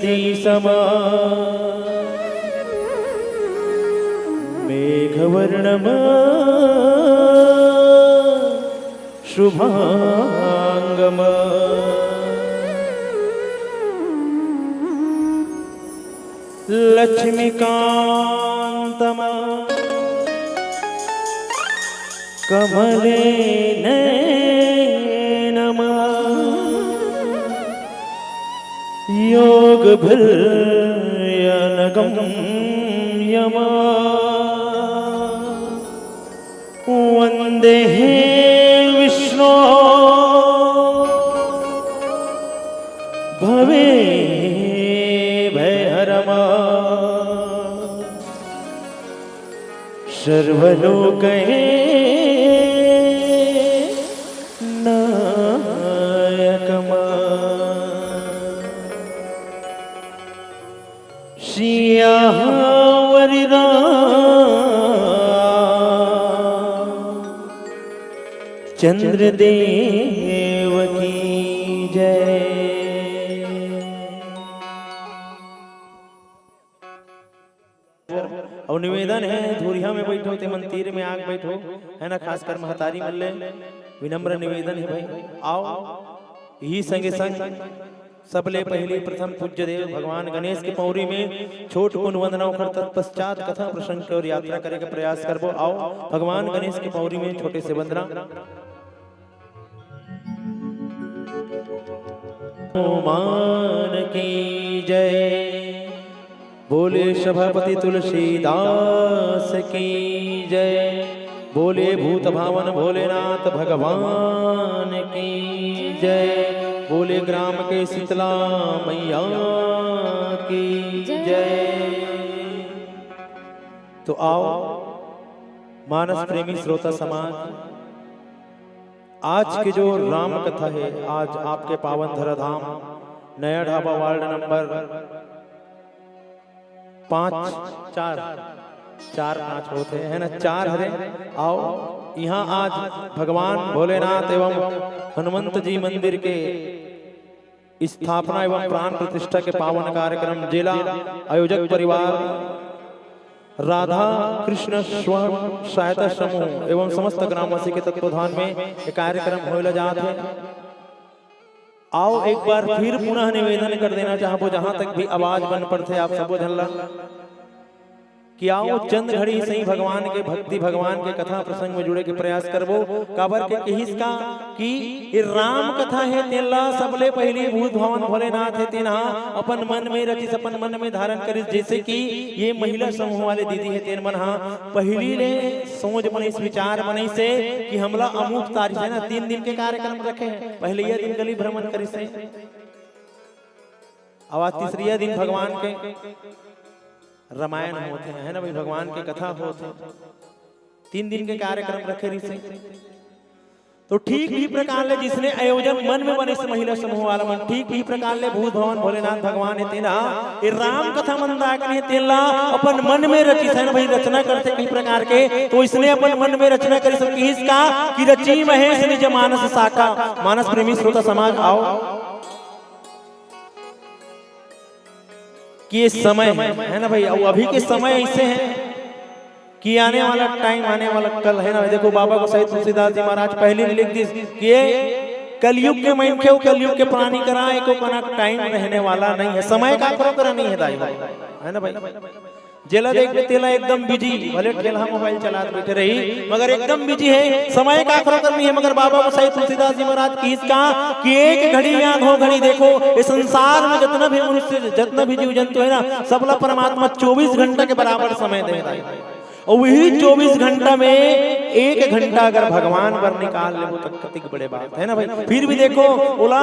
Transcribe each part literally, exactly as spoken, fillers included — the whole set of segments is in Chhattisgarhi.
समा मेघवर्णम शुभांगम लक्ष्मीकांतम कमले नैनम योगभिर्यनगम्यम वंदे विष्णो भवे भयहरमा सर्वलोकहे नायकमा सियावर राम चंद्रदेव की जय। अउ निवेदन हे, धुरिहा में बइठो ते मन तीर में आके बइठो, हे ना, खासकर महतारी मन ले विनम्र निवेदन हे भाई, आओ। इही संगे संग सबले पहिली प्रथम पूज्य देव भगवान गणेश के पौरी में छोट कुन वंदना, ओखर तत्पश्चात कथा प्रसंग के ओर यात्रा करे के प्रयास करबो। आओ, भगवान गणेश के पौरी में छोटे से वंदना। हनुमान की जय। बोले सभापति तुलसीदास की जय। बोले भूत भावन भोलेनाथ भगवान की जय। बोले ग्राम के शीतला मैया की जय। तो आओ मानस प्रेमी श्रोता समाज, आज के जो राम कथा हे, आज आपके पावन धराधाम नया ढाबा वार्ड नंबर पाँच, चार, चार पाँच होत हे, हे ना, चार हरे। आओ, इहाँ आज भगवान भोलेनाथ एवं हनुमंत जी मंदिर के स्थापना एवं प्राण प्रतिष्ठा के पावन कार्यक्रम, जेला आयोजक परिवार राधा कृष्ण स्वयं सहायता समूह एवं समस्त ग्रामवासी के तत्वाधान में ये कार्यक्रम होए ला जात हे। आओ, एक बार फिर पुनः निवेदन कर देना चाहबो, जहां तक भी आवाज बन पड़थे आप सबो झन ला, कि आओ चंद घड़ी सही भगवान के भक्ति, भगवान के कथा प्रसंग में जुड़े के प्रयास करबो। काबर के कहिस का कि ये राम कथा हे, तेन ला सबले पहिली भूत भावन भोलेनाथ हे, तेन हा अपन मन में रचिस, अपन मन में धारण करिस। जैसे कि ये महिला समूह वाले दीदी हे, तेन मन हा पहिली ले सोच बनइस, विचार बनइस हे कि हमला अमुक तारीख हे ना, तीन दिन के कार्यक्रम रखे हे। पहिलैया दिन गली भ्रमण करिस हे, अब आज तीसरिया दिन भगवान के रामायण होत हे, हे ना भाई, भगवान के कथा होत हे, तीन दिन के कार्यक्रम रखे रहिस हे। तो ठीक भी प्रकार ले जिसने आयोजन मन में बनिस महिला समूह वाला मन, ठीक भी प्रकार ले भूत भावन भोलेनाथ भगवान हे तेन हा ये राम कथा मंदाकिनी हे, तेन ला अपन मन में रचिस हे ना भाई, रचना करथे कई प्रकार के, तो इसने अपन मन में रचना करिस, कहिस का कि रची महेश निज मानस साखा। मानस प्रेमी श्रोता समाज, आओ कि ये समय हे, हे ना भाई, अउ अभी के समय ऐसे हे कि आने वाला टाइम, आने वाला कल हे ना, देखो बाबा गोसाई तुलसीदास जी महाराज पहिली में लिख दिस कि ये कलयुग के मनखे अउ कलयुग के प्राणी करा एको कनक टाइम रहने वाला नहीं हे, समय काकरो करा नहीं हे दाई भाई, हे ना भाई। जेला देख तेला एकदम बिजी, भले ठेलहा मोबाइल चलात बइठे रही, मगर एकदम बिजी हे, समय काकरो कर नहीं हे। मगर बाबा गोसाई तुलसीदास जी महाराज कहिस का कि एक घड़ी या दो घड़ी देखो, ये संसार में जतना भी मनुष्य, जतना भी जीव जंतु हे ना, सबला परमात्मा चौबीस घंटा के बराबर समय दे हे। अउ वही चौबीस घंटा में एक घंटा अगर भगवान बर निकाल लेबो, त कतिक बड़े बात हे ना भाई। फिर भी देखो, ओला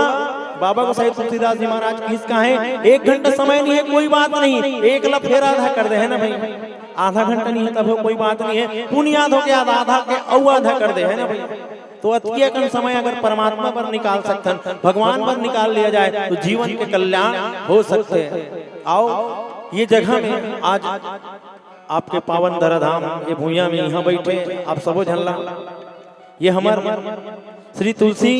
बाबा गोसाई तुलसीदास जी महाराज कहिस का हे, एक घंटा समय नहीं हे, कोई बात नहीं, एक ला फेर आधा कर दे, हे ना भाई। आधा घंटा नहीं हे, तभो कोई बात नहीं हे, पुन याद होके आधा, आधा के अउ आधा कर दे, हे ना भाई। तो अतकी अकन समय अगर परमात्मा बर निकाल सकथन, भगवान बर निकाल लिया जाए, तो जीवन के कल्याण हो सकथे। आओ, ये जगह में आज आपके पावन धराधाम, ये भुइयां में इहाँ बइठे आप सबो झन ला, ये हमर श्री तुलसी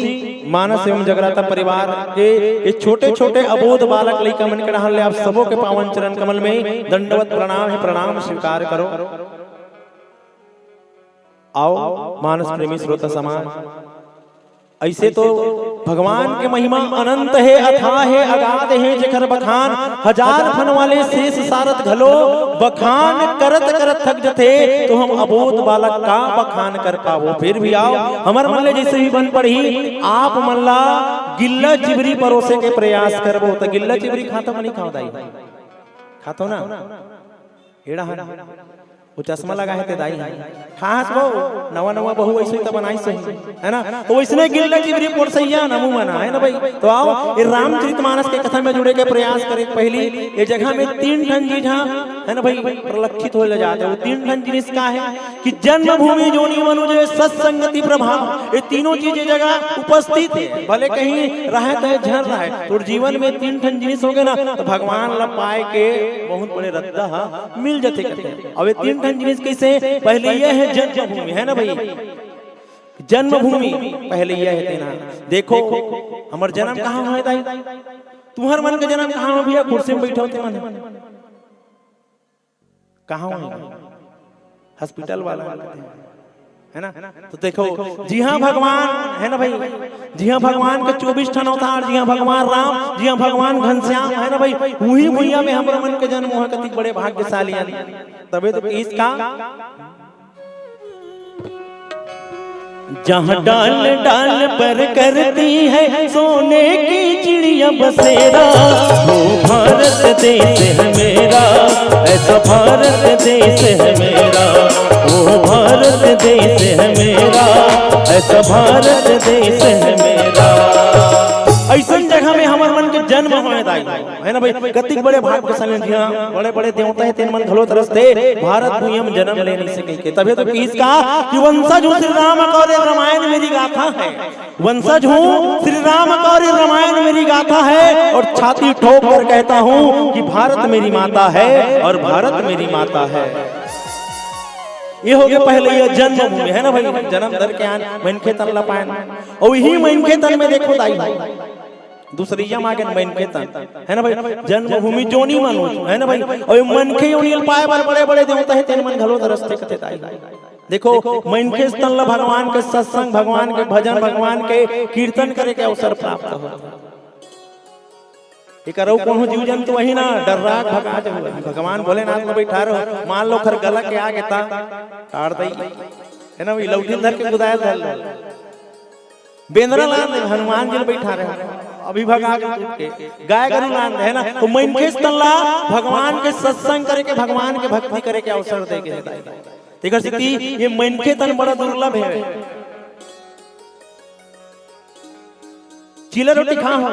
मानस एवं जगराता परिवार के ये छोटे छोटे अबोध बालक लइका मन के डहार ले आप सबो के पावन चरण कमल में दंडवत प्रणाम हे, प्रणाम स्वीकार करो। आओ मानस प्रेमी श्रोता समाज, ऐसे तो भगवान के महिमा अनंत हे, अथाह हे, अगाध हे, जेकर बखान हजार फन वाले शेष सारथ घलो बखान करत करत थक जथे, तो हम अबोध बालक का बखान कर पाबो। फिर भी आओ, हमर मन ले जैसे भी बन पड़ही, आप मन ला गिल्ला चिबरी परोसे के प्रयास करबो। तो गिल्ला चिबरी खाथो कि नहीं खाओ दाई? खाथो ना? एड़ा हन। वो चश्मा लगा हे ते दाई हे। खास वो नवा नवा बहू ऐसे तो बनाई सही, है ना? तो वैसने गिल्ला चिबरी पोरसैया नमू मना, है ना भाई? तो आओ, ये रामचरित मानस के कथा में जुड़े के प्रयास करे। पहली ये जगह में तीन ठन चीज हा, है ना भाई, प्रलक्षित हो ले जाते। वो तीन ठन जिनिस का है कि जन्मभूमि, जोनी मनुज, सत्संगति प्रभाव, ये तीनों चीज ये जगह उपस्थित है। भले कहीं रहे तो झन रहे, तोर जीवन में तीन ठन जिनिस हो गए ना, तो भगवान ला पाए के बहुत बड़े रद्दा हा मिल जथे कहते। अब ये तीन ठन जिनिस कैसे? पहले ये है जन्मभूमि, है ना भाई? जन्मभूमि पहले ये है तेना। देखो, हमर जन्म कहाँ होय दाई? तुम्हर मन के जन्म कहाँ हो भैया? कुर्सी में बैठे होते मन कहाँ होय? हॉस्पिटल वाला मन कहते हैं, है ना? तो देखो, जिहाँ भगवान, है ना भाई, जिहाँ भगवान के चौबीस ठन अवतार, जिहाँ भगवान राम, जिहाँ भगवान घनश्याम, है ना भाई, वही भुइयां में हमर मन के जन्म होय, कतिक बड़े भाग्यशाली हन। तबे तो किस का जहाँ डाल डाल पर करती है सोने की चिड़िया बसेरा, वो भारत देश है मेरा, ऐसा भारत देश है मेरा, वो भारत देश है मेरा, ऐसा भारत देश है मेरा। ऐसन जगह में हमर मन के जन्म होय दाई, है ना भाई? कतिक बड़े भाग्यशाली, जिहाँ बड़े बड़े देवता हे, तेन मन घलो तरसथे, भारत भुइयां में जन्म ले नहीं सके के। तबे तो किस का कि वंशज हूँ, श्री राम का और ये रामायण मेरी गाथा है। वंशज हूँ, श्री राम का और ये रामायण मेरी गाथा है। और छाती ठोक कर कहता हूँ कि भारत मेरी माता है और भारत मेरी माता है। ये हो गया पहले ये जन्मभूमि, है ना भाई? जन्म धर के आन, मनखे तन ला पायन। और यही मनखे तन में देखो दाई, दूसरइया म आगे मनखे तन, है ना भाई? जन्मभूमि जोनी मनुज, है ना भाई? और ये मनखे योनि ल पाए बर बड़े-बड़े देवता हे, तेन मन घलो तरसथे कथे दाई। देखो, मनखे तन ला भगवान के सत्संग, भगवान के भजन, भगवान के कीर्तन करे के अवसर प्राप्त होथे। एकर अउ कोनो जीव जंतु वही ना, डर्रा के भगा जाहू। भगवान भोलेनाथ में बैठा रहो, मान लो खर गला के आगे ता, काट दई, है ना भाई? लौठी धर के कुदायल धर लो। बेंदरा लान दे, हनुमान जी ल बैठा रहे, अभी भगा के टूट के। गाय गरु लान दे, है ना? तो मनखे तन ला भगवान के सत्संग करे के, भगवान के भक्ति करे के अवसर दे के हे। तेकर सेती ये मनखे तन बड़ा दुर्लभ है। चीला रोटी खा हो,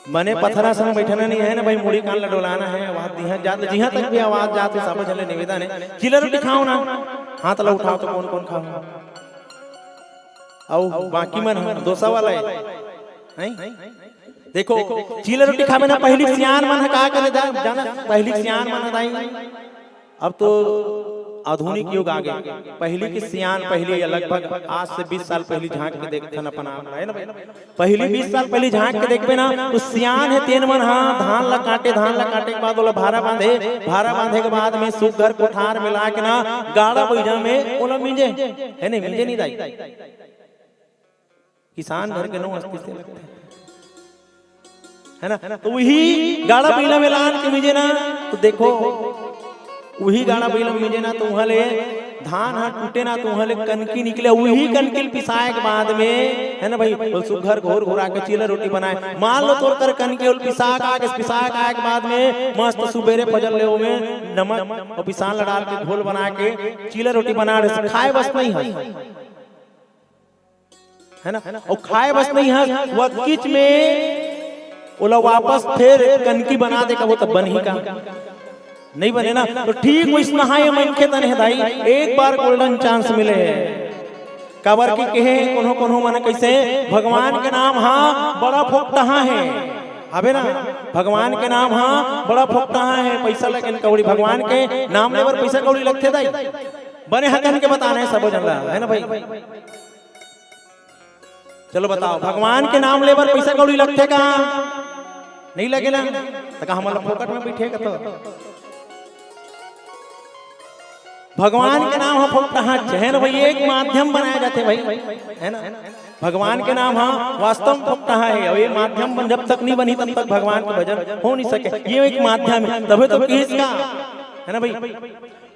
बने पथरा संग बैठना नहीं है ना भाई, मुड़ी कान ला डोलाना है। आवाज जिहाँ जात, जिहाँ तक भी आवाज जात हे, सब झन ले निवेदन है, चीला रोटी खाओ ना, हाथ ला उठाओ तो कौन कौन खाओ? अउ बाकी मन ह डोसा वाला है, हैं? देखो, चीला रोटी खाबे ना, पहिली सियान मन ह का करे दा, जाना, पहिली सियान मन ह दाई, अब तो आधुनिक युग आ गया। पहिली के सियान, पहिली या लगभग आज से बीस साल पहिली झांक के देखथन अपन आप, है ना भाई? पहिली बीस साल पहिली झांक के देखबे ना, तो सियान हे तेन मन हा धान ला काटे, धान ला काटे के बाद ओला भारा बांधे, भारा बांधे के बाद में सुग्घर कोठार में ला के ना गाड़ा बइला में ओला मिंजे, है नहीं? मिंजे नहीं दाई? किसान घर के नौ अस्ती से लगथे, है ना? तो वही गाड़ा बइला में लान के मिंजे ना, तो देखो, वही गाड़ा बइला में मिंजे ना, तो उहाँ ले धान हा टूटे ना, तो उहाँ ले कनकी निकले, वही कनकी ल पिसाए के बाद में, है ना भाई, वो सुग्घर घोर घोरा के चीला रोटी बनाए। मान लो तोर कर कनकी ओल पिसा के आगे, पिसा के आए के बाद में मस्त सुबेरे फजर ले ओमे नमक और पिसान ला डाल के घोल बना के चीला रोटी बना रहे, खाए बस नहीं है। है ना? अउ खाए बस नहीं हस, वो किच में ओला वापस फेर कनकी बना दे का, वो तब बनही का? नहीं बने ना। तो ठीक वइसना हा ये मनखे तन हे दाई, एक बार golden chance मिले हे। काबर कि कहे कोनो कोनो मन कैसे भगवान के नाम हा बड़ा फोकटहा है, हवे ना? भगवान के नाम हा बड़ा फोकटहा है, पैसा लगे न कौड़ी, भगवान के नाम ले बर पैसा कौड़ी लगथे दाई। बने हकन के बताना है सबो जन ला, है ना भाई? चलो बताओ, भगवान के नाम ले बर पैसा कौड़ी लगथे का? नहीं लगे ना। त का हमन ला फोकट में बैठे का? तो भगवान के नाम ह फोकटहा, है ना भाई? एक माध्यम बनाया जाथे भाई, है ना? भगवान के नाम ह वास्तव में फोकटहा है, अउ ये माध्यम बन, जब तक नहीं बनी तब तक भगवान के भजन हो नहीं सके। ये एक माध्यम है, तभे तो किहिस का, है ना भाई?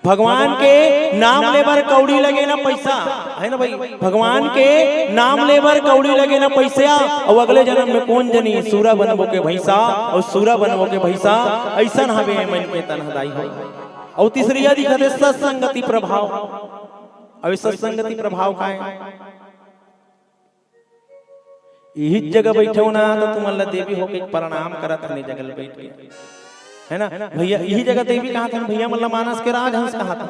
भगवान के नाम ले बर कौड़ी लगे ना पैसा, है ना भाई? भगवान के नाम ले बर कौड़ी लगे ना पैसा, अउ अगले जन्म में कोन जनी सूरा बनबो के भैंसा, अउ सूरा बनबो के भैंसा, अइसन हवे मन के तन ह दाई हो। अउ तीसरी यदि कहते सत्संगति प्रभाव। अब ये सत्संगति प्रभाव का है? इही जगह बैठे हो ना, तो तुमन ला देवी होके प्रणाम करत हन, जगह बैठ के, है ना भैया? इही जगह देवी कहा था भैया, मतलब मानस के राजहंस कहा था।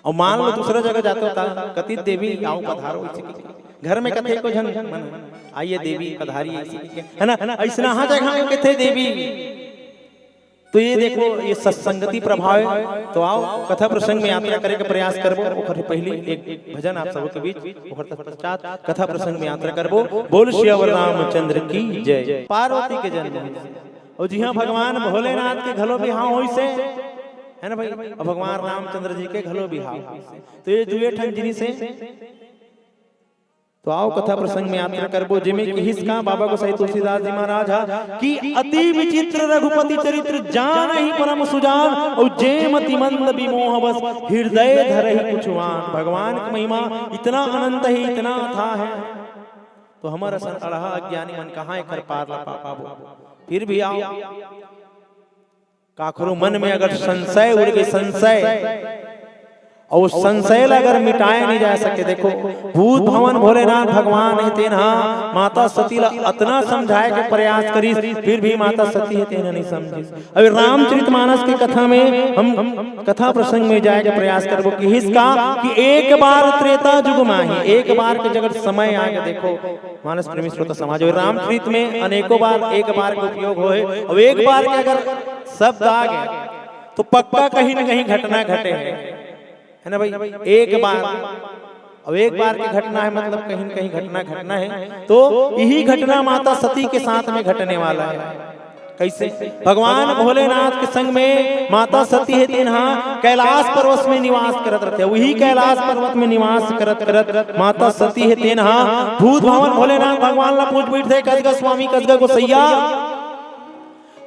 और मान लो दूसरा जगह जाते होता, कति देवी आओ पधारो, इसी के घर में कथे को झन मन, आइए देवी पधारी, इसी के, है ना? ऐसना हाँ जगह में कथे देवी। तो ये देखो, ये सत्संगति प्रभाव है। तो आओ, कथा प्रसंग में यात्रा करे के प्रयास करबो। ओकर पहले एक भजन आप सबके बीच, ओकर पश्चात कथा प्रसंग में यात्रा करबो। बोल सियावर रामचंद्र की जय। पार्वती के जन्म होइसे, और जी हाँ, भगवान भोलेनाथ के घलो बिहाव होइसे, है ना भाई? और भगवान रामचंद्र जी के घलो बिहाव होइसे। तो ये दुए ठन जिनिस हे। तो आओ कथा प्रसंग में यात्रा करबो, जेमे किहिस का बाबा गोसाई तुलसीदास जी महाराज हा कि अति विचित्र रघुपति चरित्र जानहि परम सुजान, और जे मति मंद विमोह बस हृदय धरहि कुछ आन। भगवान की महिमा इतना अनंत है, इतना अथाह है, तो हमर असन अड़हा अज्ञानी मन कहाँ एकर पार ला पा पाबो? फिर भी आओ, काखरो मन में अगर संशय उड़ गए, संशय, और उस संशय ला अगर मिटाए नहीं जा सके, देखो, भूत भवन भोलेनाथ भगवान हे, तेन हा माता सती ला अतना समझाए के प्रयास करिस, फिर भी माता सती हे तेन हा नहीं समझिस। अभी रामचरित मानस के कथा में हम, हम कथा प्रसंग में जाए के प्रयास करबो। किहिस का कि एक बार त्रेता जुग माही, एक बार के जगह समय आगे, देखो, मानस प्रेमी श्रोता समाज, और रामचरित में अनेकों बार एक बार के उपयोग होए, और एक बार के अगर शब्द आ गया तो पक्का कहीं न कहीं घटना घटे है, है ना भाई? एक बार, अब एक बार की घटना है, मतलब कहीं न कहीं घटना घटना है, तो यही घटना माता सती के साथ में घटने वाला है। कैसे? भगवान भोलेनाथ के संग में माता सती हे, तेन हा कैलाश पर्वत में निवास करत रहथे। वही कैलाश पर्वत में निवास करत करत माता सती हे, तेन हा भूत भवन भोलेनाथ भगवान ला पूछ बैठथे, कसगा स्वामी, कसगा गोसैया,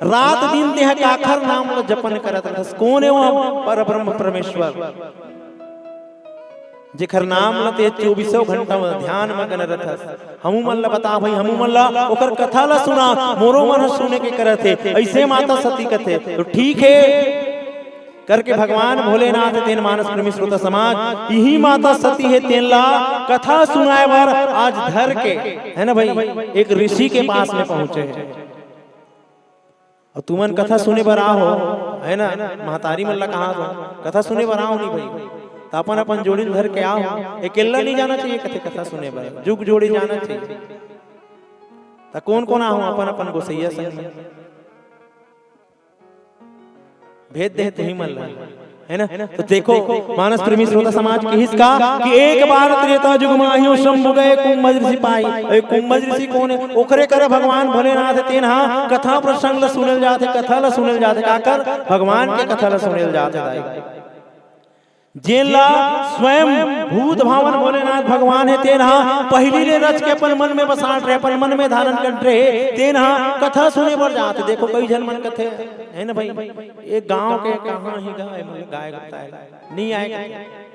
रात दिन तेहा काखर नाम ल जपन करत रहस? कोन हे वो पर ब्रह्म परमेश्वर, जेखर नाम ल ते चौबीसों घंटा म ध्यान मगन रहथस? हमू मन ल बता भाई, हमू मन ल ओकर कथा ल सुना, मोरो मन ह सुने के करत हे। ऐसे माता सती कथे, तो ठीक हे करके भगवान भोलेनाथ तेन मानस प्रेमी श्रोता समाज, इही माता सती हे, तेन ला कथा सुनाए बर आज धर के, है ना भाई, एक ऋषि के पास में पहुंचे हे। अउ तुमन कथा सुने बर आहो, है ना? महतारी मन ला कहा हो, कथा सुने बर आहो नहीं भाई, त अपन अपन जोड़ी ल धर के आहो। अकेल्ला नहीं जाना चाहिए कथे कथा सुने बर, जुग जोड़ी जाना चाहिए। त कोन कोन आहो? अपन अपन गोसैया संग में भेज दे तुही मन ला। है ना? तो देखो, मानस प्रेमी श्रोता समाज किहिस का कि एक बार त्रेता जुग माहियो शंभु गए कुंभज ऋषि पाई। अरे कुंभज ऋषि कोन हे? ओकरे करा भगवान भोलेनाथ तेन हा कथा प्रसंग ला सुनल जाथे, कथा ला सुनल जाथे। काकर? भगवान के कथा ला सुनल जाथे दाई। जेन ला स्वयं भूत भावन भोलेनाथ भगवान हे, तेन हा पहिली ले रच के अपन मन में बसात रहे, अपन मन में धारण करत रहे, तेन हा कथा सुने बर जात। देखो, कई झन मन कथे, है ना भाई, ये गांव के कहाँ ही गाय, गाय बताए ला नहीं आए कथे।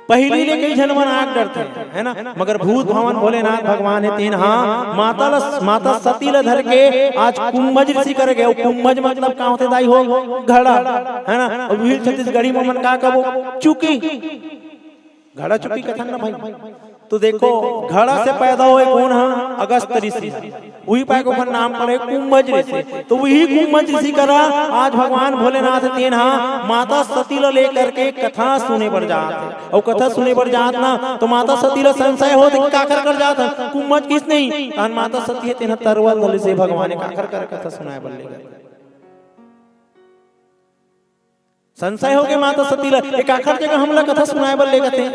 पहिली ले कई झन मन आग डरथे, है ना, मगर भूत भावन भोलेनाथ भगवान हे, तेन हा माता ल, माता सती ल धर के आज कुंभज ऋषि कर गए। कुंभज मतलब का होथे दाई हो? घड़ा, है ना? और वही छत्तीसगढ़ी में मन का कबो? चुकी। घड़ा चुकी कथन ना भाई। तो देखो, घड़ा से पैदा होए कोन हा? अगस्त ऋषि। उही पाए के ओखर नाम पड़े कुंभज ऋषि। तो उही कुंभज ऋषि करा आज भगवान भोलेनाथ तेन हा माता सती ल लेकर के कथा सुने बर जात हे। अउ कथा सुने बर जात ना, तो माता सती ल संशय होत कि काखर कर जात हे, कुंभज किस नहीं। तहन माता सती हे, तेन हा तरवल धले से भगवान काखर कर कथा सुनाए बर लेकर। संशय होगे माता सती ल, ए काखर जगह हमला कथा सुनाए बर लेगत हे।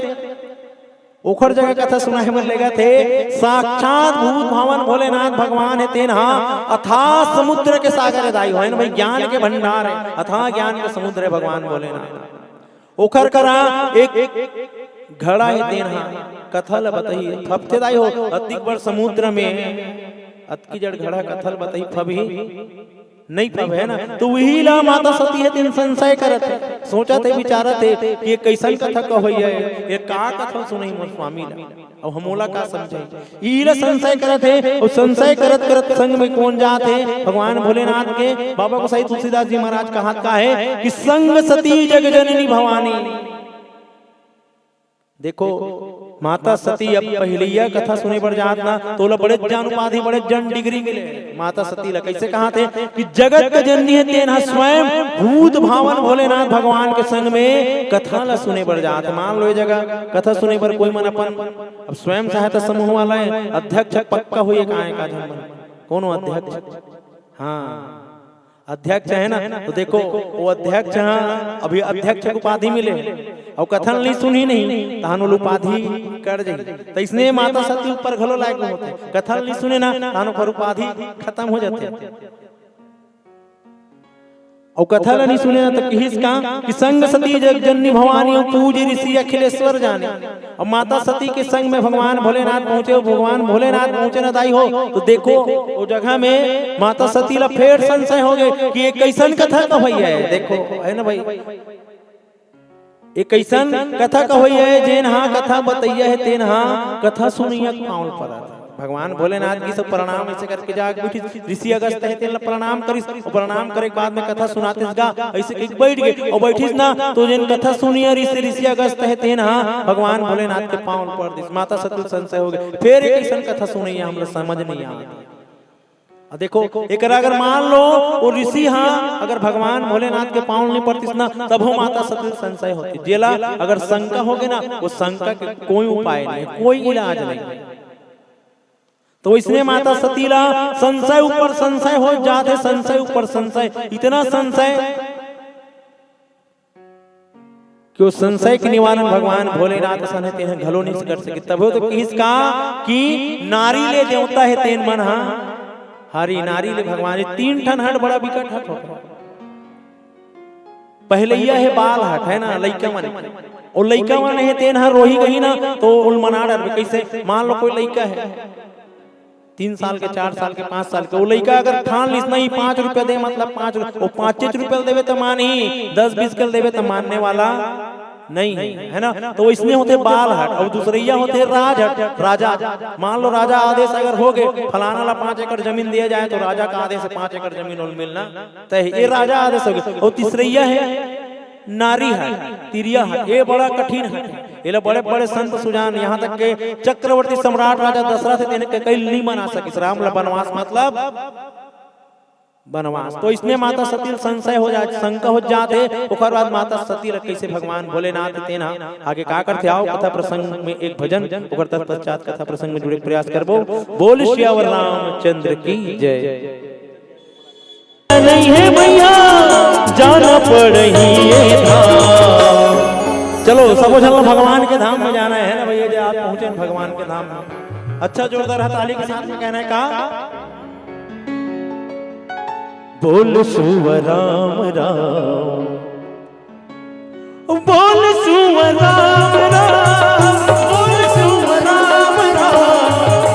ओखर जगह कथा सुनाए बर लेगत हे, साक्षात भूत भावन भोलेनाथ भगवान हे, तेन हा अथाह समुद्र के सागर हे दाई हो, हे ना भाई, ज्ञान के भंडार हे, अथाह ज्ञान के समुद्र हे भगवान भोलेनाथ। ओखर करा एक घड़ा हे, तेन हा कथा ल बताही, फबथे दाई हो, अतिक बड़ समुद्र में अतकी जड़ घड़ा कथा ल बताही, फबही? नइ फबे, हे ना? तो उही ला माता सती हे, तेन संशय करत हे, सोचत हे, विचारत हे कि ये कइसन कथा कहोइया हे, ये का कथा सुनही मोर स्वामी ला, अउ हमोला का समझाही? इही ला संशय करत हे, अउ संशय करत करत संग में कोन जात हे? भगवान भोलेनाथ के। बाबा गोसाई तुलसीदास जी महाराज कहत का हे कि संग सती जग जननी भवानी। देखो, माता सती अब पहिलइया कथा सुने बर जात ना, तो ओला बड़े जान उपाधि, बड़े जान डिग्री मिले। माता सती ला कइसे कहत हे कि जगत के जननी हे, तेन हा स्वयं भूत भावन भोलेनाथ भगवान के संग में कथा ला सुने बर जात हे। मान लो, ये जगह कथा सुने बर कोई मन अपन, अब स्वयं सहायता समूह वाला हे, अध्यक्ष पक्का होही, का हे, का झन मन, कोनो अध्यक्ष? हाँ, अध्यक्ष हे ना, तो देखो, वो अध्यक्ष हा, अभी अध्यक्ष के उपाधि मिले, अउ कथा ल नइ सुनही नहीं, तहान ओला उपाधि कट जाही। त इसने माता सती ऊपर घलो लागू होथे, कथा ल नइ सुने ना, तहान ओकर उपाधि खतम हो जाथे। अउ कथा ल नइ सुने ना, त किहिस का कि संग सती जग जननी भवानी, अउ पूजे ऋषि अखिलेश्वर जाने। अब माता सती के संग में भगवान भोलेनाथ पहुंचे, अउ भगवान भोलेनाथ पहुंचे ना दाई हो, तो देखो, वो जगह में माता सती ला फेर संशय हो गे कि ये कइसन कथा कहोइया हे। देखो, हे ना भाई, ये कइसन कथा कहोइया हे, जेन हा कथा बतइया हे, तेन हा कथा सुनइया के पाँव ल परत हे। भगवान भोलेनाथ जी सब प्रणाम अइसे करके जाके बइठिस, ऋषि अगस्त हे, तेन ला प्रणाम करिस, अउ प्रणाम करे के बाद में कथा सुनातिस गा, अइसे कहिके बइठ गे, अउ बइठिस ना, तो जेन कथा सुनइया ऋषि, ऋषि अगस्त हे, तेन हा भगवान भोलेनाथ के पाँव ल पर दिस। माता सती ल संशय हो गे, फेर ये कइसन कथा सुनइया, हमला समझ नइ आवत। अ देखो, एकरा अगर मान लो, वो ऋषि हा अगर भगवान भोलेनाथ के पाँव ल नइ परतिस ना, तभो माता सती ल संशय होतिस। जेला अगर शंका हो गे ना, वो शंका के कोई उपाय नहीं, कोई इलाज नहीं। तो इसने माता सती ला संशय ऊपर संशय हो जाथे, संशय ऊपर संशय, इतना संशय कि वो संशय के निवारण भगवान भोलेनाथ असन हे, तेन ह घलो नइ कर सके। तभो तो किहिस का कि नारी ले देवता हे तेन मन हा, हरि नारी ले भगवान, ये तीन ठन हट बड़ा बिकट हट होथे। पहिलइया हे बाल हट, हे ना, लइका मन। अउ लइका मन हे, तेन ह रोही कही ना, तो ओला मना डरबे। कइसे? मान लो कोई लइका हे, तीन साल के, चार साल के, पाँच साल के, वो लइका अगर ठान लिस नहीं, पाँच रुपया दे, मतलब पाँच रुपया, वो पाँचेच रुपया ल देबे त मानही, दस बीस के ल देबे त मानने वाला नहीं हे, हे ना? तो वइसने होथे बाल हट। अउ दूसरइया होथे राज हट, राजा। मान लो राजा आदेश अगर हो गे, फलाना ला पाँच एकड़ जमीन दिया जाए, तो राजा का आदेश हे पाँच एकड़ जमीन ओला मिलना तय हे, ये राजा आदेश हो गे। अउ तीसरइया हे नारी हट, तिरिया हट, ये बड़ा कठिन हट। एला बड़े-बड़े संत सुजान, यहाँ तक के चक्रवर्ती सम्राट राजा दशरथ तेन के कई नी मना सकिस, राम ला बनवास मतलब बनवास। तो इसने माता सती ल संशय हो जात, शंका हो जात हे। ओकर बाद माता सती ल कइसे भगवान भोलेनाथ तेन ह आगे का करथे, आओ कथा प्रसंग में एक भजन, ओकर तत्पश्चात कथा प्रसंग में जुड़े के प्रयास करबो। बोल सियावर रामचंद्र की जय। नहीं हे भैया, जाना पड़ही ये धाम। चलो, सबो झन ला भगवान के धाम में जाना हे ना भैया, जे आप पहुंचे भगवान के धाम में। अच्छा, जोरदार ताली के साथ में कहना हे का? बोल सुव राम राम। बोल सुव राम राम, बोल सुव राम राम,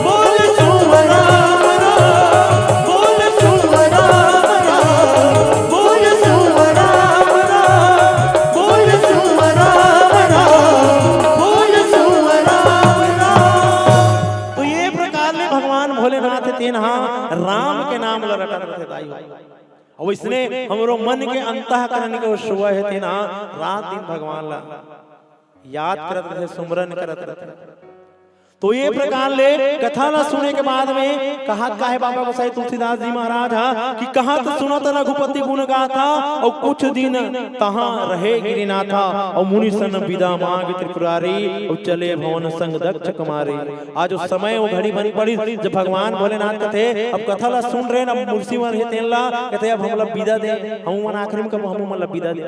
बोल सुव राम राम, बोल सुव राम राम, बोल सुव राम राम, बोल सुव राम राम, बोल सुव राम राम। तो ये प्रकार ले भगवान भोलेनाथ तेन हा राम के नाम ल रटत रथे दाई हो। अउ इसने हमरो मन के अंतःकरण के वो सुवा हे तेन हा रात दिन भगवान ला याद करत रथे, सुमरन करत रथे। तो ये प्रकार ले कथा ला सुने के बाद में कहत का हे बाबा गोसाई तुलसीदास जी महाराज हा कि कहत सुनत रघुपति गुण गाथा, अउ कुछ दिन तहाँ रहे गिरिनाथा, अउ मुनि सन बिदा मांग त्रिपुरारी, अउ चले भवन संग दक्ष कुमारी। आज वो समय वो घड़ी बन पड़ी जब भगवान भोलेनाथ कथे, अब कथा ला सुन रहे ना, मुर्सी मन हे तेन ला कथे, अब हमला बिदा दे, हमू मन आखिरी में कब हमू मन ला बिदा दे।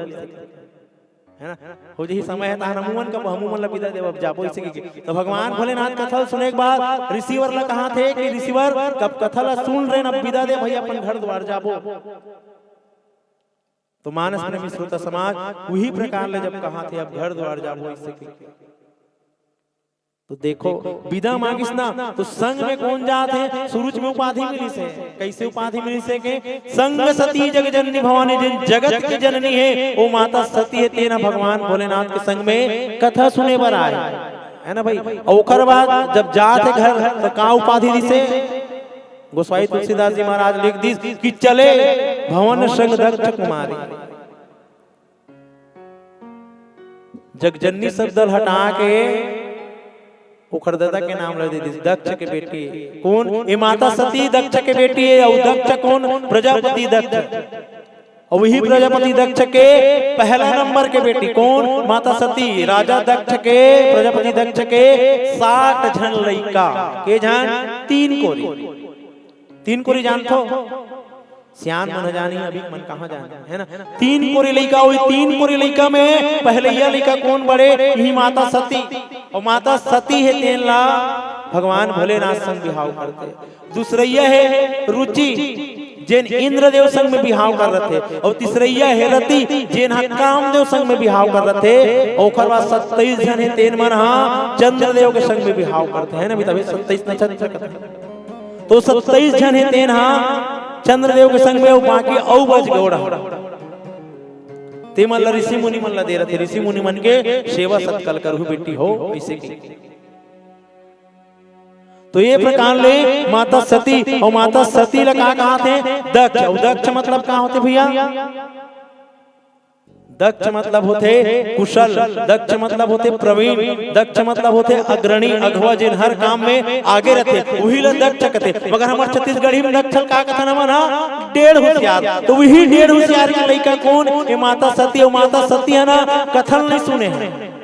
है ना? हो जही समय है, तहान हमू मन कब, हमू मन ला बिदा देव, अब जाबो, इसे कहिके। तो भगवान भोलेनाथ कथा ल सुने के बाद ऋषिवर ला कहाथे कि ऋषिवर, कब कथा ला सुन रहे न, अब बिदा दे भई, अपन घर द्वार जाबो। तो मानस प्रेमी श्रोता समाज, उही प्रकार ले जब कहाथे, अब घर द्वार जाबो, इसे कहिके। तो देखो, बिदा मांगिस ना, तो संग में कोन जात हे? सुरुच में उपाधि मिलिस हे। कइसे उपाधि मिलिस हे के? संग सती जग जननी भवानी, जेन जगत के जननी हे, वो माता सती हे, तेन ह भगवान भोलेनाथ के संग में कथा सुने बर आए, है ना भई? अउ ओकर बाद जब जात हे घर, तो का उपाधि दिस हे? गोसाई तुलसीदास जी महाराज लिख दिस कि चले भवन संग दक्ष कुमारी। जगजननी शब्द ल हटा के ओखर ददा के नाम ल दे दिस, दक्ष के बेटी। कोन? ए माता सती दक्ष के बेटी हे। अउ दक्ष कोन? प्रजापति दक्ष। अउ वही प्रजापति दक्ष के पहला नंबर के बेटी। कोन? माता सती। राजा दक्ष के, प्रजापति दक्ष के साठ झन लइका। के झन? तीन कोरी। तीन कोरी जानथो? सियान मन ह जानी, अभी मन कहाँ जानी, है ना? तीन कोरी लइका, वही तीन कोरी लइका में पहलैया लइका कोन बड़े? इही माता सती। अउ माता सती हे, तेन ला भगवान भोलेनाथ संग बिहाव करथे। दूसरैया हे रुचि, जेन इंद्रदेव संग में बिहाव कर रथे। अउ तीसरैया हे रति, जेन ह कामदेव संग में बिहाव कर रथे। अउ ओकर बाद सत्ताईस झन हे, तेन मन ह चंद्रदेव के संग में बिहाव करथे, है ना? अभी तभी सत्ताईस नक्षत्र कथे। तो सत्ताईस झन हे, तेन ह चंद्रदेव के संग में, अउ बाकी अउ बच गे ओड़ा। ते मन ल ऋषि मुनि मन ल दे रथे, ऋषि मुनि मन के सेवा सत्कार करहु बेटी हो, अइसे कहिके। तो ये प्रकार ले माता सती, अउ माता सती ल का कहाथे? दक्ष। अउ दक्ष मतलब का होथे भैया? दक्ष मतलब होथे कुशल, दक्ष मतलब होथे प्रवीण, दक्ष मतलब होथे अग्रणी, अगवा, जेन हर काम में आगे रथे, उही ल दक्ष कथे। मगर हमर छत्तीसगढ़ी में दक्ष ल का कथन हमन ह? डेढ़ होशियार। तो उही डेढ़ होशियार के लइका कोन? ए माता सती। अउ माता सती ह ना, कथा ल नइ सुने हे।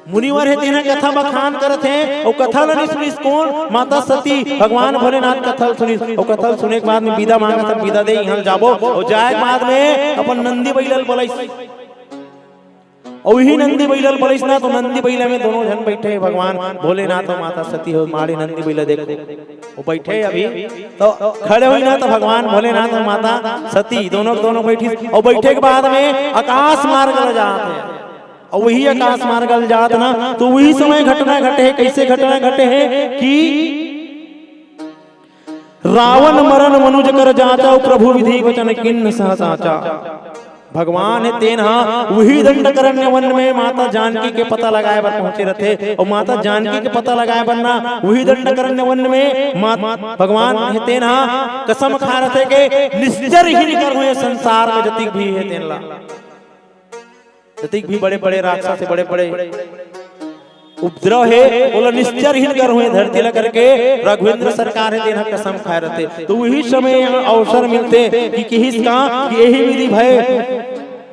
मुनिवर हे, तेन ह कथा बखान करत हे, अउ कथा ल नइ सुनिस कोन? माता सती। भगवान भोलेनाथ कथा ल सुनिस, अउ कथा ल सुने के बाद में बिदा मांगत हे, बिदा दे, इहां ल जाबो। अउ जाए के बाद में अपन नंदी बइला ल बलाइस, अउ इही नंदी बइला ल बलाइस ना, तो नंदी बइला में दोनों झन बइठे हे, भगवान भोलेनाथ अउ माता सती हो, माड़ी नंदी बइला देखो, वो बइठे हे अभी, तो खड़े होई ना, तो भगवान भोलेनाथ अउ माता सती दोनों, दोनों बइठिस, अउ बइठे के बाद में आकाश मार्ग ल जात हे। अउ वही आकाश मार्ग ल जात ना, तो वही समय घटना घटे हे। कइसे घटना घटे हे कि रावण मरन मनुज कर जाँचा, प्रभु विधि वचन कीन्ह सह साँचा। भगवान हे तेन ह उही दंडकारण्य वन में माता जानकी के पता लगाए बर पहुँचे रथे। अउ माता जानकी के पता लगाए बर ना उही दंडकारण्य वन में मात-, भगवान हे तेन ह कसम खाए रथे के निश्चर ही निकर हुए संसार में जतिक भी हे तेन ला। जतिक भी बड़े-बड़े राक्षस हे, बड़े-बड़े उपद्रव हे, ओला निश्चर ही निकर हुए धरती ला करके रघुवेंद्र सरकार हे तेन ह कसम खाए रथे। तो उही समय यहाँ अवसर मिलथे कि किहिस का कि एही विधि भय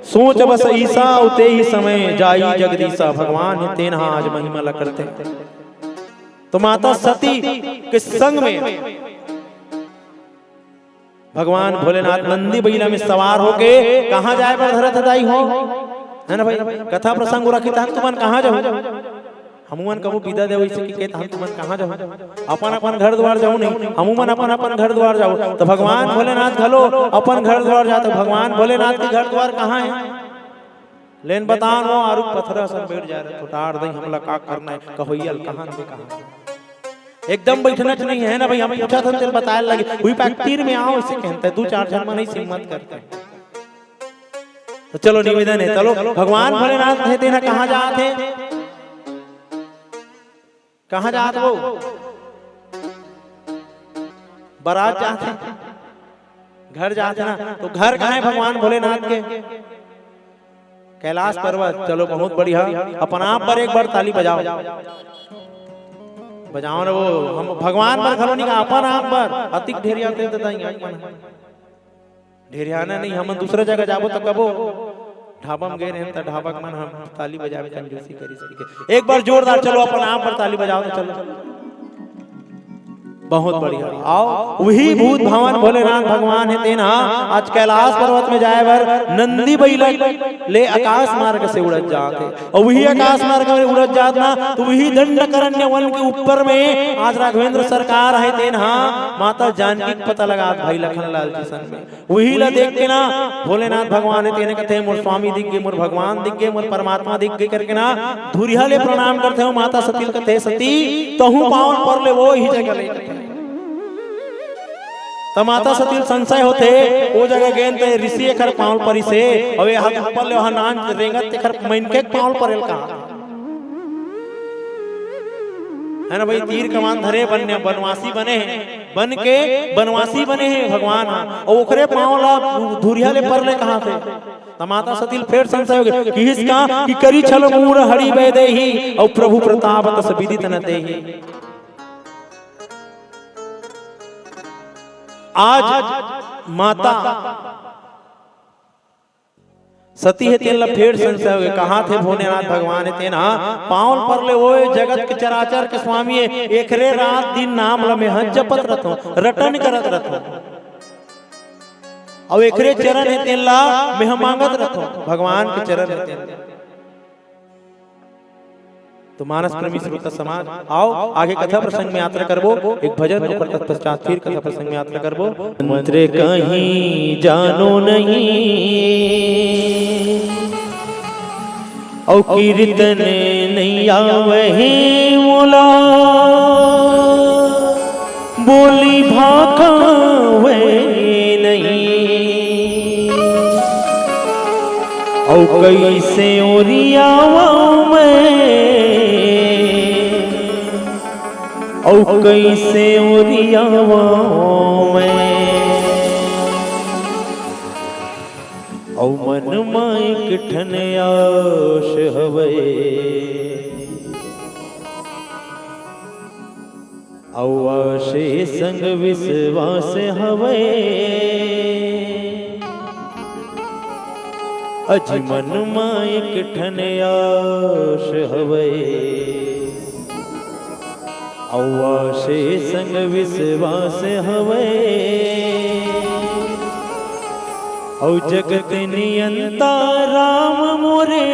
सोच बस ईसा, अउ तेही समय जाई जगदीसा। भगवान हे तेन ह आज महिमा ला करथे। तो माता सती के संग में भगवान भोलेनाथ नंदी बइला में सवार होके कहाँ जाए बर धरत हे दाई हो? है ना भाई? कथा प्रसंग रखी तहन तुमन कहाँ जाहू? हमू मन कभू बिदा देव इसे कि के तहन तुमन कहाँ जाहू? अपन अपन घर द्वार जाहू नहीं, हमू मन अपन अपन घर द्वार जाहू। तो भगवान भोलेनाथ घलो अपन घर द्वार जात हे। भगवान भोलेनाथ के घर द्वार कहाँ हे? लेन बताओ नो, आरू पथरा असन बैठ जाए रहे, तो टार दई, हमला का करना हे, कहोइया ल कहाँ से कहाँ से। एकदम बैठना च नहीं हे ना भाई, हम पूछा था तेल बताए लगे, हुई पाक तीर में आओ, इसे कहते हैं, दो चार जन मन ही हिम्मत करते हैं। तो चलो निवेदन हे, चलो भगवान भोलेनाथ हे, तेना कहाँ जात हे? कहाँ जात वो? बारात जात हे, घर जात हे ना, तो घर कहाँ हे भगवान भोलेनाथ के? कैलाश पर्वत। चलो बहुत बढ़िया, अपन आप बर एक बार ताली बजाओ, बजाओ ना वो। हम भगवान बर घलो नहीं कहा, अपन आप बर। अतिक ढेर आते तो दाई अपन ढेरियाना नहीं, हमन दूसरा जगह जाबो त कबो ढाबा में गए रहेन त ढाबा के मन हम ताली बजावे कंजूसी करिस कहिके। एक बार जोरदार चलो अपन आप पर ताली बजाओ तो चलो। बहुत बढ़िया। अउ उही भूत भवन भोलेनाथ भगवान हे, तेन ह आज कैलाश पर्वत में जाए बर नंदी बइला ले आकाश मार्ग से उड़त जात हे। अउ उही आकाश मार्ग में उड़त जात ना, त उही दंडकारण्य वन के ऊपर में आज राघवेंद्र सरकार हे, तेन ह माता जानकी के पता लगात भाई लखन लाल जी संग में। उही ला देख के ना भोलेनाथ भगवान हे, तेने कथे, "मोर स्वामी दिख गे, मोर भगवान दिख गे, मोर परमात्मा दिख गे," करके ना धुरिहा ले प्रणाम करथे। अउ माता सती ल कथे, "सती, तहूं पांव ल पर ले, ओ ही जगह ले," कथे। त माता सती ल संशय होथे, ओ जगह गेन त ऋषि एखर पांव ल परिस हे, अउ ए हाथ ऊपर ले ओहा नान रेंगत तेखर मनखे के पांव ल परेल कहा। है ना भाई, तीर कमान धरे बन-, बनवासी बने हे, बन के बनवासी बने हे भगवान ह, अउ ओखरे पांव ला धुरिहा ले पर ले कहा थे। त माता सती ल फेर संशय हो गे, किहिस का कि "करी छल मूर हरि वैदेही, अउ प्रभु प्रताप तस विदित न देही।" आज माता सती हे, तेन ला फेर संशय हो गे। कहा थे भोलेनाथ भगवान हे, तेन ह पांव ल पर ले, ओ जगत के चराचर के स्वामी हे, एखरे रात दिन नाम ल मेंह जपत रथों, रटन करत रथों। अउ एखरे चरण हे, तेन ला मेंह मांगत रथों, भगवान के चरण हे तेन। तो मानस प्रेमी श्रोता समाज, आओ आगे कथा प्रसंग में यात्रा करबो, एक भजन, ओकर तत्पश्चात फिर कथा प्रसंग में यात्रा करबो। मंत्र कहीं जानो नहीं, अउ कीर्तन नहीं आवहे मोला, बोली भाखा वे नहीं। अउ कइसे ओरियावंव मैं, अउ कइसे ओरियावंव मैं। अउ मन म एक ठन आस हवय, अउ आसे संग विश्वास हवय। अजी मन म एक ठन आस हवय, अउ आसे संग विश्वास हवय। अउ जगत नियंता राम मोरे,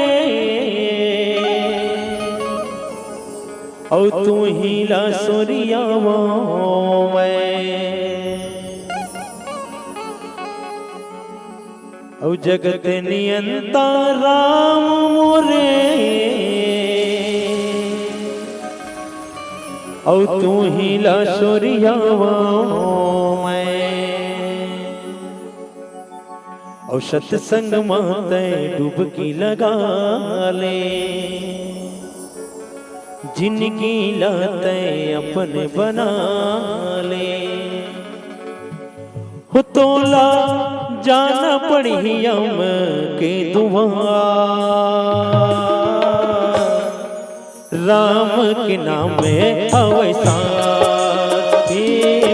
अउ तुही ला सोरियावंव मैं। अउ जगत नियंता राम मोरे, अउ तुही ला सोरियावंव मैं। अउ सत्संग म तैं डुबकी लगा ले, जिनगी ला तैं अपन बना ले। हो तोला जाना पड़ही यम के दुआर। राम के नाम हवय सार, हे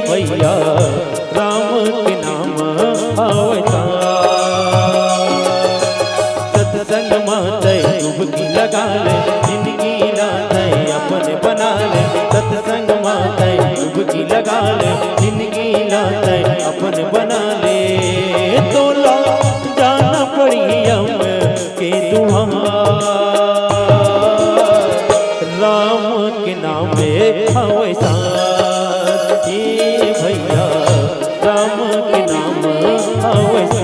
भैया, राम के नाम हवय सार। सत्संग म तैं डुबकी लगा ले, जिनगी ला तैं अपन बना ले। सत्संग म तैं डुबकी लगा ले, जिनगी ला तैं अपन बना ले। तोला जाना पड़ही यम के दुआर। राम के नाम हवय सार, हे भैया, राम के नाम हवय सार।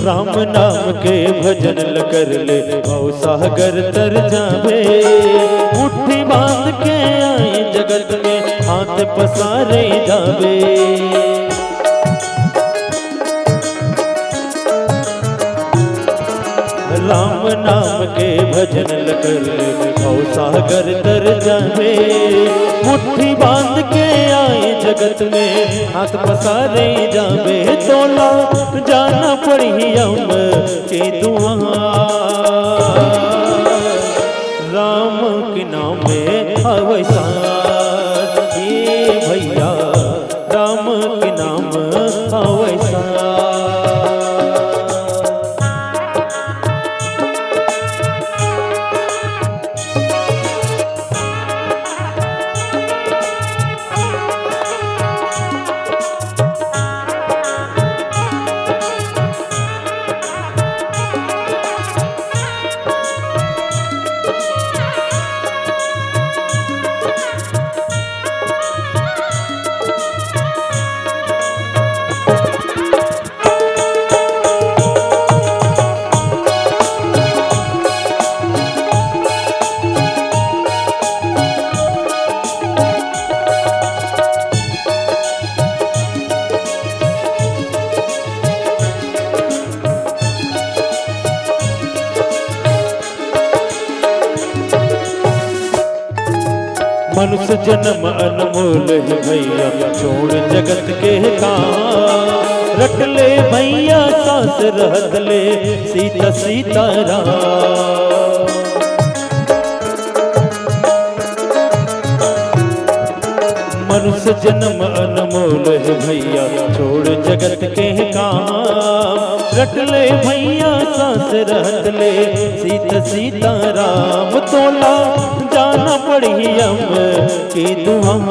राम नाम के भजन ल कर ले, भव सागर तर जाबे। मुट्ठी बांध के आए जगत में, हाथ पसारे जाबे। राम नाम के भजन ल कर ले, भव सागर तर जाबे। मुट्ठी बांध के आए जगत में, हाथ पसारे जाबे। तोला जाना पड़ही यम के दुआर। राम के नाम में हवै सार, ए भैया, राम के नाम हवै सार। मनुष्य जन्म अनमोल हे भैया, छोड़ जगत के काम। रट ले भैया सांस रहत ले, सीता सीताराम। मनुष्य जन्म अनमोल हे भैया, छोड़ जगत के काम। रट ले भैया सांस रहत ले, सीता सीताराम। तोला जाना पड़ही यम के दुआर।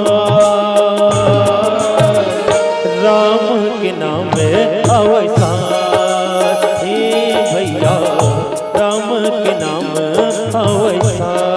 राम के नाम हवै सार, हे भैया, राम के नाम हवै सार।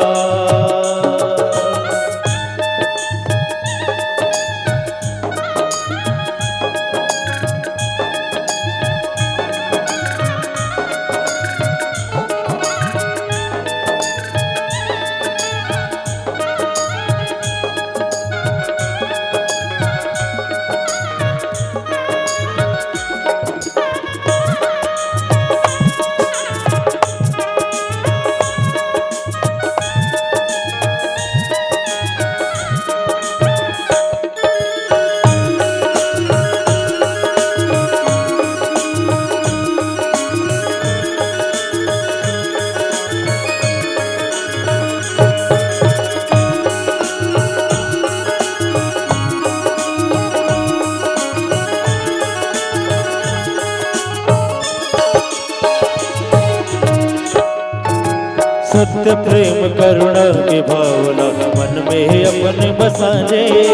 सत्य प्रेम करुणा के भावना मन में अपन बसा ले।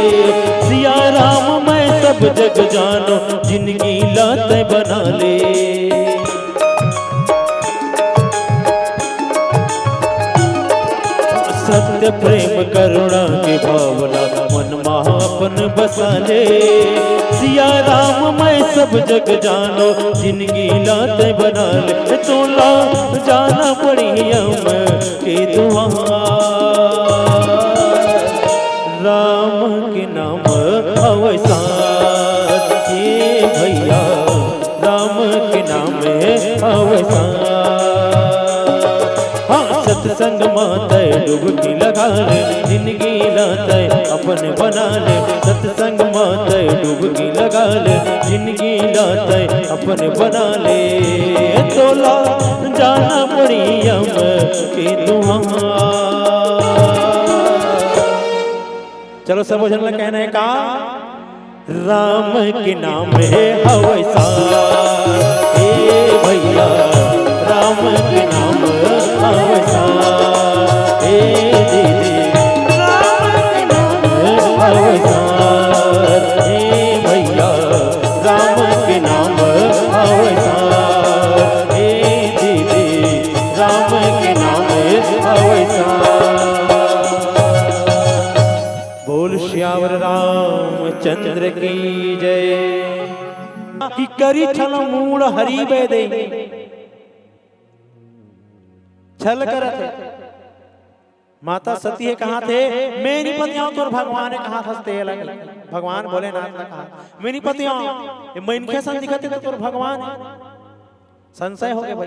सिया राम मैं सब जग जानो, जिनगी ला तैं बना ले। सत्य प्रेम करुणा के भावना मन मा अपन बसा ले। सिया राम मैं सब जग जानो, जिनगी ला तैं बना ले। तोला जाना पड़ही यम के दुआर। राम के नाम हवै सार, हे भैया, राम के नाम हवै सार। हाँ, सत्संग मा तैं डुबकी लगा ले, जिनगी ला तैं अपन बना ले। सत्संग मा तैं डुबकी लगा ले, जिनगी ला तैं अपन बना ले। तोला जाना पड़ही यम के दुआर। चलो, सबो झन ला कहना हे का? राम के नाम हे हवै सार, हे भैया, राम के नाम हवै सार, हे दीदी, राम के नाम हवै सार, हे भैया, राम के नाम हवै सार, हे दीदी, राम के नाम हवै सार। बोल सियावर रामचंद्र की जय। कि करी छल मूढ़ हरि बैदे। छल करत हे। माता सती हे कहाथे, "मैं नइ पतियावं तोर भगवान हे," कहाथस तेला। भगवान भोलेनाथ ला कहा, "मैं नइ पतियावं, ये मनखे सन दिखत हे त तोर भगवान हे।" संशय होगे भाई।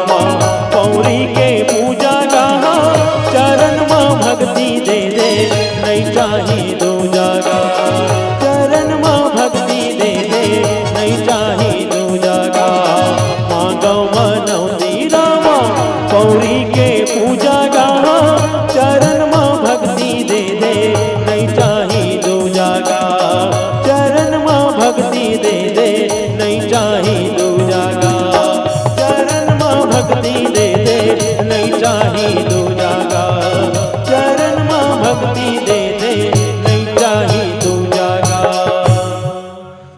रामा, पौरी के पूजा गा, चरण म भक्ति दे दे, नइ चाही दूजा गा। चरण म भक्ति दे दे, नइ चाही दूजा गा। मांगव मनौती रामा, पौरी के पूजा गा, चरण म भक्ति दे दे, नइ चाही दूजा गा। चरण म भक्ति दे दे, नइ चाही दूजा गा। चरण म भक्ति दे दे, नइ चाही दूजा गा। चरण म भक्ति दे दे, नइ चाही दूजा गा।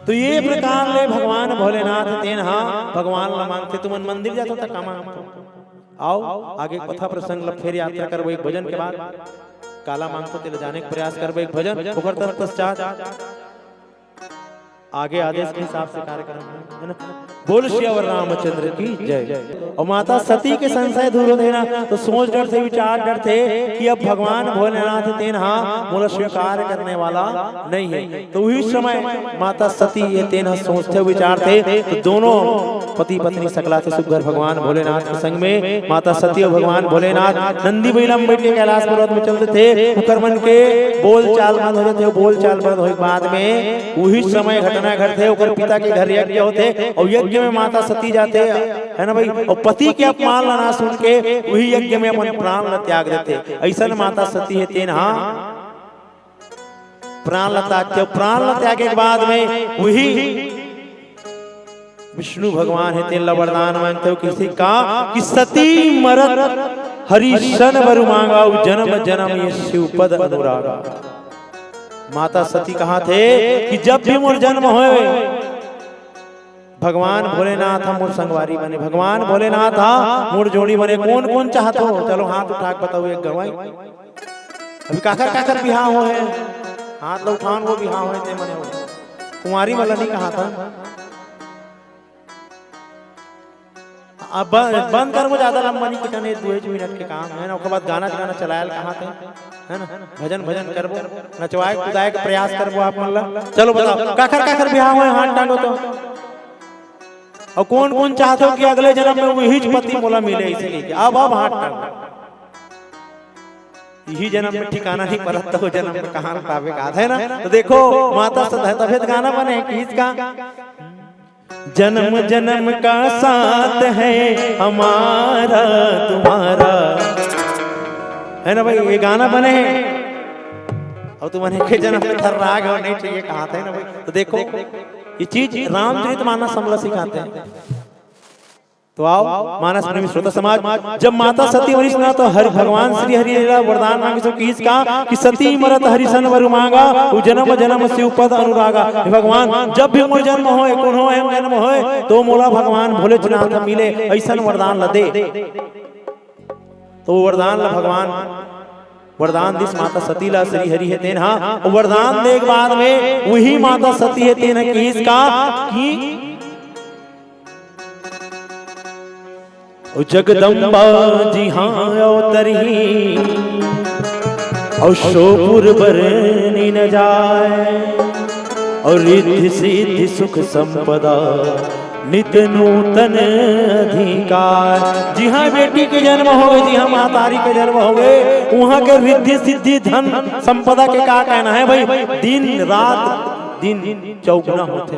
तो ये प्रकार ले भगवान भोलेनाथ तेन हा भगवान ला मांगथे। तुमन मंदिर जाथो त का मांगथो? आओ, आगे कथा प्रसंग ला फेर यात्रा करबो एक भजन के बाद। काला मांगथो तेला जाने के प्रयास करबो एक भजन, ओकर तत्पश्चात आगे आदेश के हिसाब से कार्यक्रम है ना। बोल सियावर रामचंद्र की जय। और माता सती के संशय दूर होथे ना, तो सोच डरथे, विचार डरथे कि अब भगवान भोलेनाथ तेन हा मोला स्वीकार करने वाला नहीं है। तो उही समय माता सती ये तेन ह सोचथे, विचारथे, तो दोनों पति पत्नी सकलाथे सुग्घर भगवान भोलेनाथ के संग में। माता सती और भगवान भोलेनाथ नंदी बइला में बैठ के कैलाश पर्वत में चल देथे। उकर मन के बोल चाल बंद हो जाथे। बोल चाल बंद होए के बाद में उही समय घटना घटथे, ओकर पिता के घर यज्ञ होथे और यज्ञ में माता सती जाथे, है ना भाई, और पति के अपमान ला ना सुन के उही यज्ञ में अपन प्राण ला त्याग देथे। अइसन माता सती हे तेन हा प्राण ला त्यागथे। प्राण ला त्यागे के बाद में उही विष्णु भगवान हे तेन ला वरदान मांगथे। किसे का कि सती मरत हरि सन बर मांगव, जन्म जन्म ये शिवपद अनुरागा। माता सती कहाथे कि जब भी मोर जन्म होए, भगवान भोलेनाथ हा मोर संगवारी बने, भगवान भोलेनाथ हा मोर जोड़ी बने। कोन कोन चाहत हो, चलो हाथ उठा के बताओ एक गवाई। अभी काकर काकर बिहाव होहे, हाथ ला उठान, वो बिहाव होहे ते मने हो। कुंवारी मन ला नहीं कहात हा। अब बंद, बंद कर, वो ज्यादा लंबा नहीं खींचना, ये दो एक मिनट के काम है ना। ओकर बाद गाना गाना चलायल कहात हे, है ना, भजन भजन करबो, नचवाए कुदाए के प्रयास करबो आप मन ला। चलो बताओ, काखर काखर बिहाव होए, हाथ टांगो तो। और कौन कौन चाहते हो कि अगले जन्म में वही पति मोला मिले, इसीलिए कि अब, अब हाथ टांगो। यही जन्म में ठिकाना नहीं परत, तो जन्म में कहाँ पावे का है ना। तो देखो, माता सती, तभे त गाना बने हे कि इसका जन्म जन्म का साथ है हमारा तुम्हारा, है ना भाई, ये गाना बने हे। और तुमन एके जन्म में थर्रागे हो, नहीं चाहिए कहाथे ना भाई। तो देखो, ये चीज रामचरित मानस हमला सिखाथे। तो आओ, मानस प्रेमी श्रोता समाज, जब माता सती मरिस ना, तो हरि, भगवान श्री हरि ला वरदान मांगिस, किहिस का कि सती मरत हरिसन वर मांगा, उ जन्म जन्म शिव पद अनुरागा। हे भगवान, जब भी मोर जन्म होय, कोनो एहन जन्म होय, तो मोला भगवान भोलेनाथ मिले, अइसन वरदान ला दे। तो वरदान ला भगवान वरदान दिस माता सती ला श्री हरि हे तेन हा, वरदान दे के बाद में उही माता सती हे तेन हा किहिस का कि ओ जगदम्बा जिहाँ अवतरही, अउ सोपुर बरनी न जाय, अउ रिद्धि सिद्धि सुख संपदा नित नूतन अधिकार। जिहाँ बेटी के जन्म होगे, जिहाँ महतारी के जन्म होगे, उहाँ के रिद्धि सिद्धि धन संपदा के का कहना हे भाई, दिन रात दिन चौगुना होथे,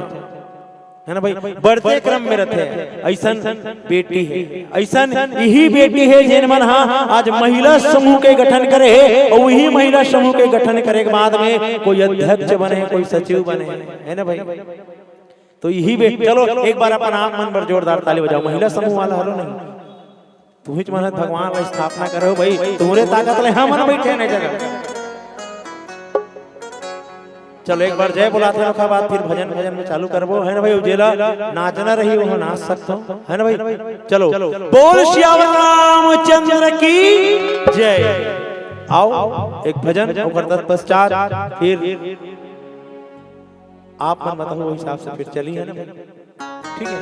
हे ना भाई, बढ़ते क्रम में रथे। अइसन बेटी हे, अइसन इही बेटी हे जेन मन हा आज महिला समूह के गठन करे हे, अउ इही महिला समूह के गठन करे के बाद में कोई अध्यक्ष बने, कोई सचिव बने, हे ना भाई। तो इही बे-, चलो एक बार अपन आप मन बर जोरदार ताली बजाओ, महिला समूह वाला हरो नहीं, तुहिच मन ह भगवान ला स्थापना करे हो भाई, तुंहरे ताकत ले हमन बइठे हन ए जगह। चलो एक बार जय बोलात हे, ओखर बाद फिर भजन, भजन में चालू करबो, हे ना भाई? जेला नाचना रही, वो नाच सकथो, हे ना भाई? चलो, बोल सियावर रामचंद्र की जय। आओ, एक भजन, ओकर तत्पश्चात फिर आप मन बताओ, वो हिसाब से फिर चली, हे ना भाई? ठीक हे।